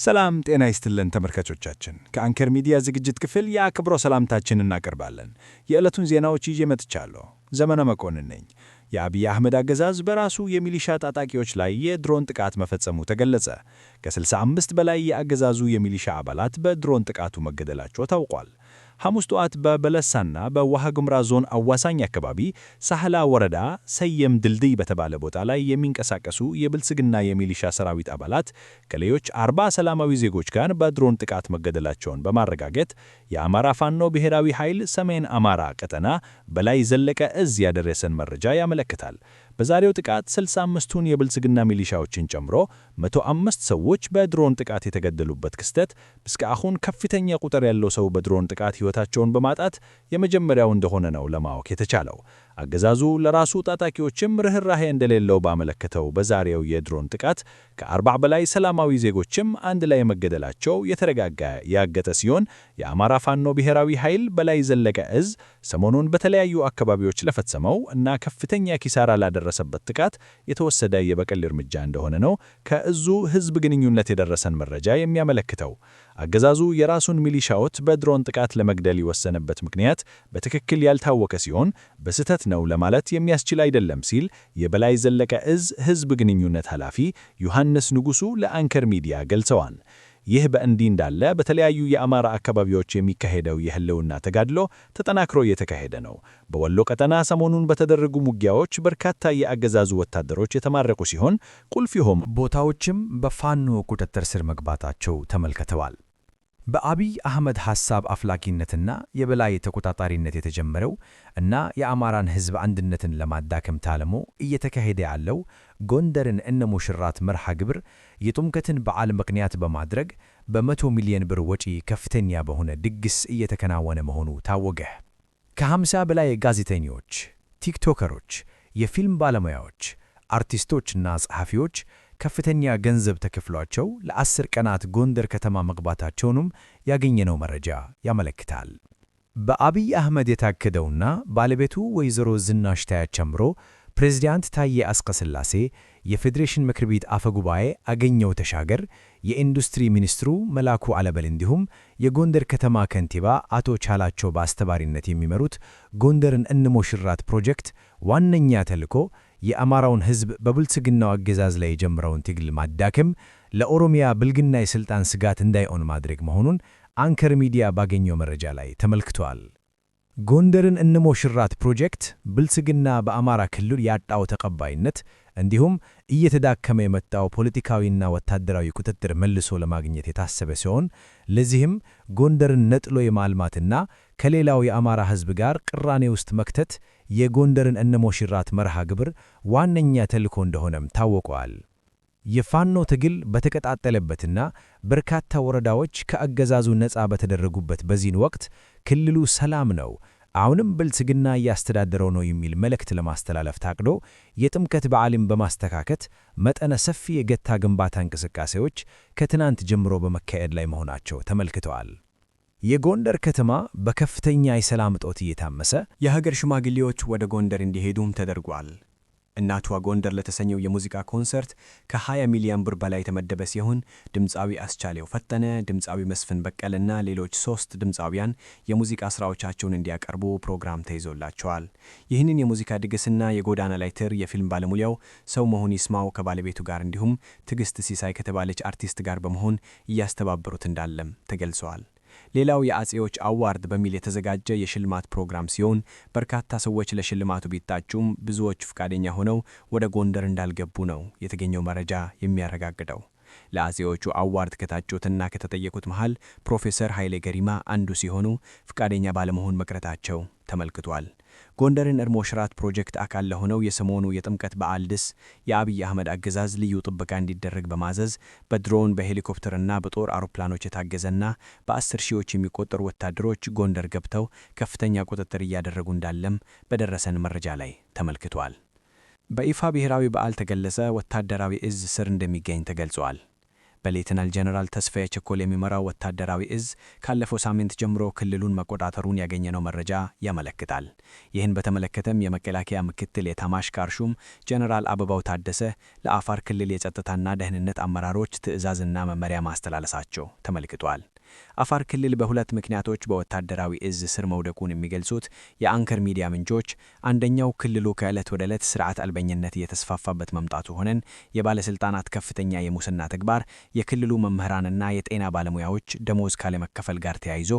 ሰላም ጤና ይስጥልን ተመልካቾቻችን፣ ከአንከር ሚዲያ ዝግጅት ክፍል የአክብሮት ሰላምታችንን እናቀርባለን። የዕለቱን ዜናዎች ይዤ መጥቻለሁ። ዘመነ መኮንን ነኝ። የአብይ አህመድ አገዛዝ በራሱ የሚሊሻ ታጣቂዎች ላይ የድሮን ጥቃት መፈጸሙ ተገለጸ። ከ65 በላይ የአገዛዙ የሚሊሻ አባላት በድሮን ጥቃቱ መገደላቸው ታውቋል። ሐሙስ ጠዋት በበለሳና በዋግኽምራ ዞን አዋሳኝ አካባቢ ሳህላ ወረዳ ሰየም ድልድይ በተባለ ቦታ ላይ የሚንቀሳቀሱ የብልጽግና የሚሊሻ ሰራዊት አባላት ከሌሎች 40 ሰላማዊ ዜጎች ጋር በድሮን ጥቃት መገደላቸውን በማረጋገጥ የአማራ ፋኖ ብሔራዊ ኃይል ሰሜን አማራ ቀጠና በላይ ዘለቀ እዝ ያደረሰን መረጃ ያመለክታል። በዛሬው ጥቃት 65ቱን የብልጽግና ሚሊሻዎችን ጨምሮ 105 ሰዎች በድሮን ጥቃት የተገደሉበት ክስተት እስከ አሁን ከፍተኛ ቁጥር ያለው ሰው በድሮን ጥቃት ሕይወታቸውን በማጣት የመጀመሪያው እንደሆነ ነው ለማወቅ የተቻለው። አገዛዙ ለራሱ ታጣቂዎችም ርኅራሄ እንደሌለው ባመለከተው በዛሬው የድሮን ጥቃት ከ40 በላይ ሰላማዊ ዜጎችም አንድ ላይ መገደላቸው የተረጋጋ ያገጠ ሲሆን፣ የአማራ ፋኖ ብሔራዊ ኃይል በላይ ዘለቀ እዝ ሰሞኑን በተለያዩ አካባቢዎች ለፈጸመው እና ከፍተኛ ኪሳራ ላደረሰበት ጥቃት የተወሰደ የበቀል እርምጃ እንደሆነ ነው ከእዙ ሕዝብ ግንኙነት የደረሰን መረጃ የሚያመለክተው። አገዛዙ የራሱን ሚሊሻዎች በድሮን ጥቃት ለመግደል የወሰነበት ምክንያት በትክክል ያልታወቀ ሲሆን፣ በስህተት ነው ለማለት የሚያስችል አይደለም ሲል የበላይ ዘለቀ እዝ ሕዝብ ግንኙነት ኃላፊ ዮሐንስ ንጉሱ ለአንከር ሚዲያ ገልጸዋል። ይህ በእንዲህ እንዳለ በተለያዩ የአማራ አካባቢዎች የሚካሄደው የህልውና ተጋድሎ ተጠናክሮ እየተካሄደ ነው። በወሎ ቀጠና ሰሞኑን በተደረጉ ውጊያዎች በርካታ የአገዛዙ ወታደሮች የተማረኩ ሲሆን፣ ቁልፍ የሆኑ ቦታዎችም በፋኖ ቁጥጥር ስር መግባታቸው ተመልክተዋል። በአብይ አህመድ ሐሳብ አፍላቂነትና የበላይ ተቆጣጣሪነት የተጀመረው እና የአማራን ሕዝብ አንድነትን ለማዳከም ታልሞ እየተካሄደ ያለው ጎንደርን እንሞሽራት መርሃ ግብር የጥምቀትን በዓል ምክንያት በማድረግ በ100 ሚሊዮን ብር ወጪ ከፍተኛ በሆነ ድግስ እየተከናወነ መሆኑ ታወቀ። ከ50 በላይ ጋዜጠኞች፣ ቲክቶከሮች፣ የፊልም ባለሙያዎች፣ አርቲስቶችና ጸሐፊዎች ከፍተኛ ገንዘብ ተከፍሏቸው ለ10 ቀናት ጎንደር ከተማ መግባታቸውንም ያገኘነው መረጃ ያመለክታል። በአብይ አህመድ የታቀደውና ባለቤቱ ወይዘሮ ዝናሽ ታያት ጨምሮ ፕሬዝዳንት ታዬ አጽቀሥላሴ፣ የፌዴሬሽን ምክር ቤት አፈ ጉባኤ አገኘሁ ተሻገር፣ የኢንዱስትሪ ሚኒስትሩ መላኩ አለበል እንዲሁም የጎንደር ከተማ ከንቲባ አቶ ቻላቸው በአስተባባሪነት የሚመሩት ጎንደርን እንሞሽራት ፕሮጀክት ዋነኛ ተልዕኮ የአማራውን ሕዝብ በብልጽግናው አገዛዝ ላይ የጀመረውን ትግል ማዳከም፣ ለኦሮሚያ ብልጽግና የሥልጣን ስጋት እንዳይሆን ማድረግ መሆኑን አንከር ሚዲያ ባገኘው መረጃ ላይ ተመልክቷል። ጎንደርን እንሞሽራት ፕሮጀክት ብልጽግና በአማራ ክልል ያጣው ተቀባይነት እንዲሁም እየተዳከመ የመጣው ፖለቲካዊና ወታደራዊ ቁጥጥር መልሶ ለማግኘት የታሰበ ሲሆን፣ ለዚህም ጎንደርን ነጥሎ የማልማትና ከሌላው የአማራ ሕዝብ ጋር ቅራኔ ውስጥ መክተት የጎንደርን እንሞሽራት መርሃ ግብር ዋነኛ ተልዕኮ እንደሆነም ታውቋል። የፋኖ ትግል በተቀጣጠለበትና በርካታ ወረዳዎች ከአገዛዙ ነፃ በተደረጉበት በዚህን ወቅት ክልሉ ሰላም ነው፣ አሁንም ብልጽግና እያስተዳደረው ነው የሚል መልእክት ለማስተላለፍ ታቅዶ የጥምቀት በዓልን በማስተካከት መጠነ ሰፊ የገታ ግንባታ እንቅስቃሴዎች ከትናንት ጀምሮ በመካሄድ ላይ መሆናቸው ተመልክተዋል። የጎንደር ከተማ በከፍተኛ የሰላም እጦት እየታመሰ የሀገር ሽማግሌዎች ወደ ጎንደር እንዲሄዱም ተደርጓል። እናቷ ጎንደር ለተሰኘው የሙዚቃ ኮንሰርት ከ20 ሚሊዮን ብር በላይ የተመደበ ሲሆን፣ ድምፃዊ አስቻለው ፈጠነ፣ ድምፃዊ መስፍን በቀለና ሌሎች ሶስት ድምፃውያን የሙዚቃ ስራዎቻቸውን እንዲያቀርቡ ፕሮግራም ተይዞላቸዋል። ይህንን የሙዚቃ ድግስና የጎዳና ላይ ትር የፊልም ባለሙያው ሰው መሆን ይስማው ከባለቤቱ ጋር እንዲሁም ትዕግስት ሲሳይ ከተባለች አርቲስት ጋር በመሆን እያስተባበሩት እንዳለም ተገልጿል። ሌላው የአጼዎች award በሚል የተዘጋጀ የሽልማት ፕሮግራም ሲሆን፣ በርካታ ሰዎች ለሽልማቱ ቢታጩም ብዙዎች ፈቃደኛ ሆነው ወደ ጎንደር እንዳልገቡ ነው የተገኘው መረጃ የሚያረጋግጠው። ለአጼዎቹ award ከታጩትና ከተጠየቁት መሃል ፕሮፌሰር ኃይሌ ገሪማ አንዱ ሲሆኑ ፈቃደኛ ባለመሆን መቅረታቸው ተመልክቷል። ጎንደርን እንሞሽራት ፕሮጀክት አካል ለሆነው የሰሞኑ የጥምቀት በዓል ድግስ የአብይ አህመድ አገዛዝ ልዩ ጥበቃ እንዲደረግ በማዘዝ በድሮን፣ በሄሊኮፕተርና በጦር አውሮፕላኖች የታገዘና በ10 ሺዎች የሚቆጠሩ ወታደሮች ጎንደር ገብተው ከፍተኛ ቁጥጥር እያደረጉ እንዳለም በደረሰን መረጃ ላይ ተመልክቷል። በይፋ ብሔራዊ በዓል ተገለጸ፣ ወታደራዊ እዝ ስር እንደሚገኝ ተገልጿል። በሌተናል ጀነራል ተስፋዬ ቸኮል የሚመራው ወታደራዊ እዝ ካለፈው ሳምንት ጀምሮ ክልሉን መቆጣጠሩን ያገኘነው መረጃ ያመለክታል። ይህን በተመለከተም የመከላከያ ምክትል ኤታማዦር ሹም ጀነራል አበባው ታደሰ ለአፋር ክልል የጸጥታና ደህንነት አመራሮች ትዕዛዝና መመሪያ ማስተላለፋቸው ተመልክቷል። አፋር ክልል በሁለት ምክንያቶች በወታደራዊ እዝ ስር መውደቁን የሚገልጹት የአንከር ሚዲያ ምንጮች፣ አንደኛው ክልሉ ከዕለት ወደ ዕለት ስርዓት አልበኝነት እየተስፋፋበት መምጣቱ ሆነን የባለስልጣናት ከፍተኛ የሙስና ተግባር የክልሉ መምህራንና የጤና ባለሙያዎች ደሞዝ ካለመከፈል ጋር ተያይዞ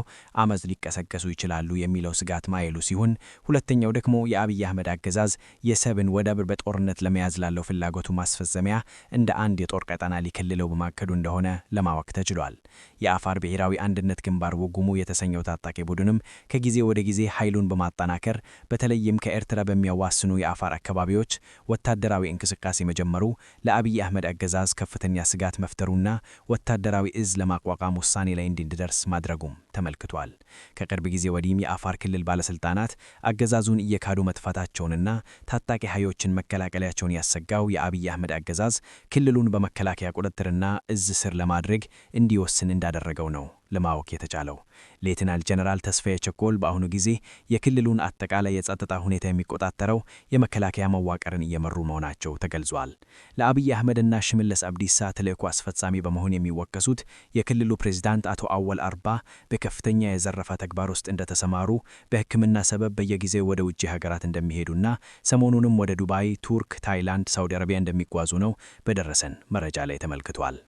አመፅ ሊቀሰቀሱ ይችላሉ የሚለው ስጋት ማየሉ ሲሆን፣ ሁለተኛው ደግሞ የአብይ አህመድ አገዛዝ የሰብን ወደብ በጦርነት ለመያዝ ላለው ፍላጎቱ ማስፈጸሚያ እንደ አንድ የጦር ቀጠና ሊከልለው በማቀዱ እንደሆነ ለማወቅ ተችሏል። የአፋር ብሔራዊ አንድነት ግንባር ወጉሙ የተሰኘው ታጣቂ ቡድንም ከጊዜ ወደ ጊዜ ኃይሉን በማጠናከር በተለይም ከኤርትራ በሚያዋስኑ የአፋር አካባቢዎች ወታደራዊ እንቅስቃሴ መጀመሩ ለአብይ አህመድ አገዛዝ ከፍተኛ ስጋት መፍጠሩና ወታደራዊ እዝ ለማቋቋም ውሳኔ ላይ እንዲደርስ ማድረጉም ተመልክቷል። ከቅርብ ጊዜ ወዲህም የአፋር ክልል ባለስልጣናት አገዛዙን እየካዱ መጥፋታቸውንና ታጣቂ ኃይሎችን መቀላቀላቸውን ያሰጋው የአብይ አህመድ አገዛዝ ክልሉን በመከላከያ ቁጥጥርና እዝ ስር ለማድረግ እንዲወስን እንዳደረገው ነው ለማወቅ የተቻለው። ሌተናል ጀነራል ተስፋዬ ቸኮል በአሁኑ ጊዜ የክልሉን አጠቃላይ የጸጥታ ሁኔታ የሚቆጣጠረው የመከላከያ መዋቅርን እየመሩ መሆናቸው ተገልጿል። ለአብይ አህመድና ሽመልስ አብዲሳ ተልዕኮ አስፈጻሚ በመሆን የሚወቀሱት የክልሉ ፕሬዝዳንት አቶ አወል አርባ በከፍተኛ የዘረፋ ተግባር ውስጥ እንደተሰማሩ፣ በሕክምና ሰበብ በየጊዜው ወደ ውጭ ሀገራት እንደሚሄዱና ሰሞኑንም ወደ ዱባይ፣ ቱርክ፣ ታይላንድ፣ ሳውዲ አረቢያ እንደሚጓዙ ነው በደረሰን መረጃ ላይ ተመልክቷል።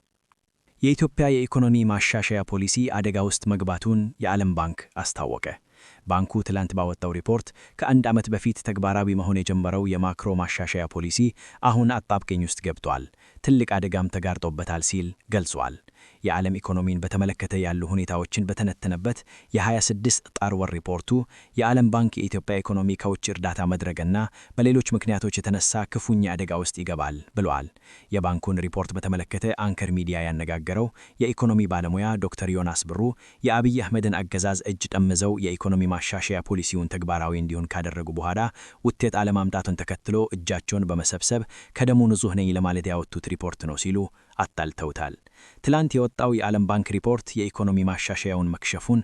የኢትዮጵያ የኢኮኖሚ ማሻሻያ ፖሊሲ አደጋ ውስጥ መግባቱን የዓለም ባንክ አስታወቀ። ባንኩ ትላንት ባወጣው ሪፖርት ከአንድ ዓመት በፊት ተግባራዊ መሆን የጀመረው የማክሮ ማሻሻያ ፖሊሲ አሁን አጣብቂኝ ውስጥ ገብቷል፣ ትልቅ አደጋም ተጋርጦበታል ሲል ገልጿል። የዓለም ኢኮኖሚን በተመለከተ ያሉ ሁኔታዎችን በተነተነበት የ26 ጥር ወር ሪፖርቱ የዓለም ባንክ የኢትዮጵያ ኢኮኖሚ ከውጭ እርዳታ መድረቅና በሌሎች ምክንያቶች የተነሳ ክፉኛ አደጋ ውስጥ ይገባል ብለዋል። የባንኩን ሪፖርት በተመለከተ አንከር ሚዲያ ያነጋገረው የኢኮኖሚ ባለሙያ ዶክተር ዮናስ ብሩ የአብይ አህመድን አገዛዝ እጅ ጠምዘው የኢኮኖሚ ማሻሻያ ፖሊሲውን ተግባራዊ እንዲሆን ካደረጉ በኋላ ውጤት አለማምጣቱን ተከትሎ እጃቸውን በመሰብሰብ ከደሙ ንጹህ ነኝ ለማለት ያወጡት ሪፖርት ነው ሲሉ አጣልተውታል። ትላንት የወጣው የዓለም ባንክ ሪፖርት የኢኮኖሚ ማሻሻያውን መክሸፉን፣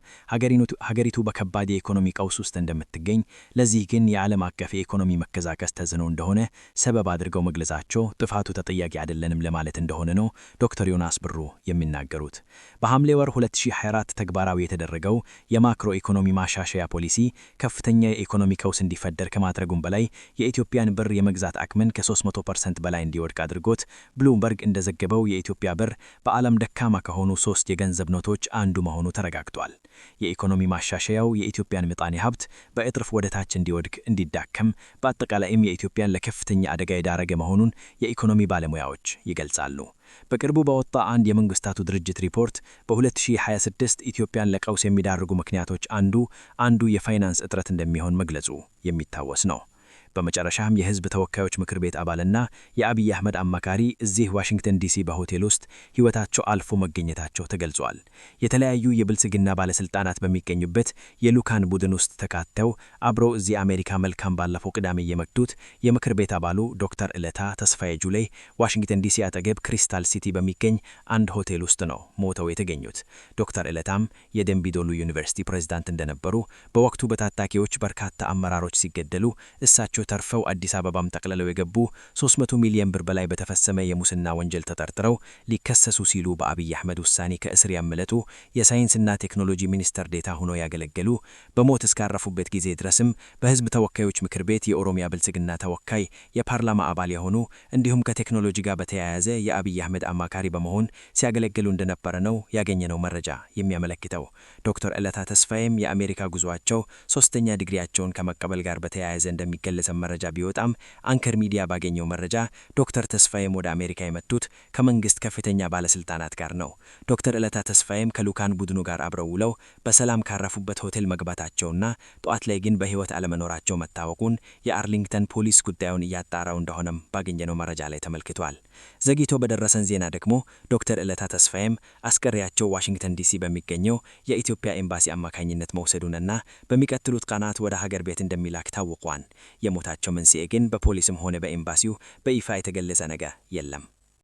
ሀገሪቱ በከባድ የኢኮኖሚ ቀውስ ውስጥ እንደምትገኝ፣ ለዚህ ግን የዓለም አቀፍ የኢኮኖሚ መቀዛቀዝ ተጽዕኖ እንደሆነ ሰበብ አድርገው መግለጻቸው ጥፋቱ ተጠያቂ አይደለንም ለማለት እንደሆነ ነው ዶክተር ዮናስ ብሩ የሚናገሩት። በሐምሌ ወር 2024 ተግባራዊ የተደረገው የማክሮ ኢኮኖሚ ማሻሻያ ፖሊሲ ከፍተኛ የኢኮኖሚ ቀውስ እንዲፈጠር ከማድረጉም በላይ የኢትዮጵያን ብር የመግዛት አቅምን ከ300% በላይ እንዲወድቅ አድርጎት ብሉምበርግ እንደዘገበው የኢትዮጵያ ብር በዓለም ደካማ ከሆኑ ሶስት የገንዘብ ኖቶች አንዱ መሆኑ ተረጋግጧል። የኢኮኖሚ ማሻሻያው የኢትዮጵያን ምጣኔ ሀብት በእጥፍ ወደ ታች እንዲወድቅ፣ እንዲዳከም፣ በአጠቃላይም የኢትዮጵያን ለከፍተኛ አደጋ የዳረገ መሆኑን የኢኮኖሚ ባለሙያዎች ይገልጻሉ። በቅርቡ በወጣ አንድ የመንግስታቱ ድርጅት ሪፖርት በ2026 ኢትዮጵያን ለቀውስ የሚዳርጉ ምክንያቶች አንዱ የፋይናንስ እጥረት እንደሚሆን መግለጹ የሚታወስ ነው። በመጨረሻም የህዝብ ተወካዮች ምክር ቤት አባልና የአብይ አህመድ አማካሪ እዚህ ዋሽንግተን ዲሲ በሆቴል ውስጥ ሕይወታቸው አልፎ መገኘታቸው ተገልጿል። የተለያዩ የብልጽግና ባለስልጣናት በሚገኙበት የልዑካን ቡድን ውስጥ ተካተው አብረው እዚህ አሜሪካ መልካም ባለፈው ቅዳሜ የመጡት የምክር ቤት አባሉ ዶክተር እለታ ተስፋዬ ጁሌ ዋሽንግተን ዲሲ አጠገብ ክሪስታል ሲቲ በሚገኝ አንድ ሆቴል ውስጥ ነው ሞተው የተገኙት። ዶክተር እለታም የደምቢዶሎ ዩኒቨርሲቲ ፕሬዝዳንት እንደነበሩ፣ በወቅቱ በታጣቂዎች በርካታ አመራሮች ሲገደሉ እሳቸው ተርፈው አዲስ አበባም ጠቅልለው የገቡ፣ 300 ሚሊዮን ብር በላይ በተፈጸመ የሙስና ወንጀል ተጠርጥረው ሊከሰሱ ሲሉ በአብይ አህመድ ውሳኔ ከእስር ያመለጡ፣ የሳይንስና ቴክኖሎጂ ሚኒስትር ዴታ ሆነው ያገለገሉ፣ በሞት እስካረፉበት ጊዜ ድረስም በህዝብ ተወካዮች ምክር ቤት የኦሮሚያ ብልጽግና ተወካይ የፓርላማ አባል የሆኑ፣ እንዲሁም ከቴክኖሎጂ ጋር በተያያዘ የአብይ አህመድ አማካሪ በመሆን ሲያገለግሉ እንደነበረ ነው ያገኘነው መረጃ የሚያመለክተው። ዶክተር እለታ ተስፋዬም የአሜሪካ ጉዟቸው ሶስተኛ ዲግሪያቸውን ከመቀበል ጋር በተያያዘ እንደሚገለጽ መረጃ ቢወጣም አንከር ሚዲያ ባገኘው መረጃ ዶክተር ተስፋዬም ወደ አሜሪካ የመጡት ከመንግስት ከፍተኛ ባለስልጣናት ጋር ነው። ዶክተር እለታ ተስፋዬም ከልዑካን ቡድኑ ጋር አብረው ውለው በሰላም ካረፉበት ሆቴል መግባታቸውና ጠዋት ላይ ግን በህይወት አለመኖራቸው መታወቁን የአርሊንግተን ፖሊስ ጉዳዩን እያጣራው እንደሆነም ባገኘነው መረጃ ላይ ተመልክቷል። ዘግይቶ በደረሰን ዜና ደግሞ ዶክተር እለታ ተስፋዬም አስከሬናቸው ዋሽንግተን ዲሲ በሚገኘው የኢትዮጵያ ኤምባሲ አማካኝነት መውሰዱንና በሚቀጥሉት ቀናት ወደ ሀገር ቤት እንደሚላክ ታውቋል። የሞታቸው መንስኤ ግን በፖሊስም ሆነ በኤምባሲው በይፋ የተገለጸ ነገር የለም።